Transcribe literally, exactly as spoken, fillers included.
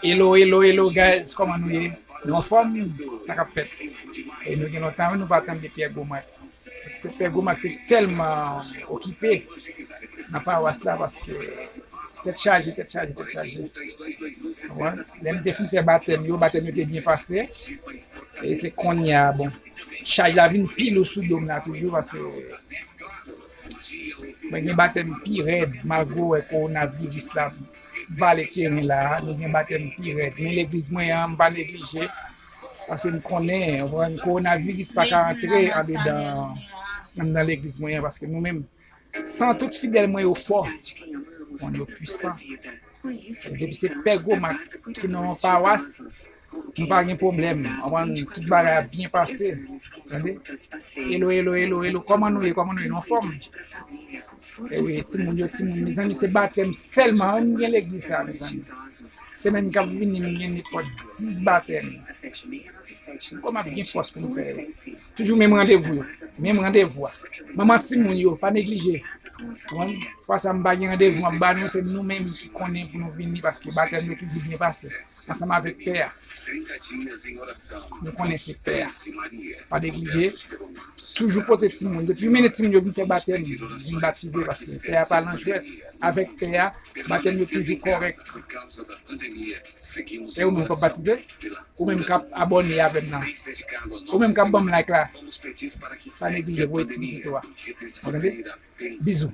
Hello, hello, hello, guys, kòman nou ye? Nou anfòm? Sa k ap fèt? E nou gen lontan wi nou pa tande Pyè Gwomak. Pyè Gwomak te tèlman okipe nan pawas la paske tèt chaje, tèt chaje, tèt chaje. Konprann? Lè m te fin fè batèm yo, batèm yo te byen pase. E se kounye a, bon, chaj la vin pi lou sou do m la toujou paske mwen gen batèm pi rèd, malgre w wè kowonaviris la vale teren la a, nou gen batèm pi rèd. Men legliz mwen an, m pa neglije, paske m konnen, w konprann, kowonaviris pa ka antre andedan, anndan legliz mwen an, paske nou menm, san tout fidèl mwen yo fò, konn yo pwisan. Depi se Pè Gwomak ki nan yon pawas, nou pa gen pwoblèm. Konprann, tout bagay ap byen pase. Tande? Hello, hello, hello, hello. Kòman nou ye? Kòman nou ye? Nou anfòm? E wi, timoun yo, timoun. Mezanmi, se batèm sèlman wi m gen legliz sa, mezanmi. Semèn k ap vini, m gen nenpòt dis batèm. Kòman ap gen fòs pou m fè yo? Toujou menm randevou yo. Menm randevou a. Manman timoun yo, pa neglije. Konprann? Fwa sa m pa gen randevou, m ap ba nou, se nou menm ki konnen pou nou vini, paske batèm yo toujou byen pase. Ansanm avèk pè a. Nou konnen se pè a. Pa neglije. Toujou pote timoun. Depi yo mennen timoun yo vin fè batèm, vin batize, paske pè a pa nan jwèt. Avèk pè a, batèm yo toujou kòrèk. E ou menm k ap batize? Ou menm k ap abòne avè m nan? Ou menm k ap ban m like la? Pa neglije voye ti pitit ou a. Ou tande? Bizou.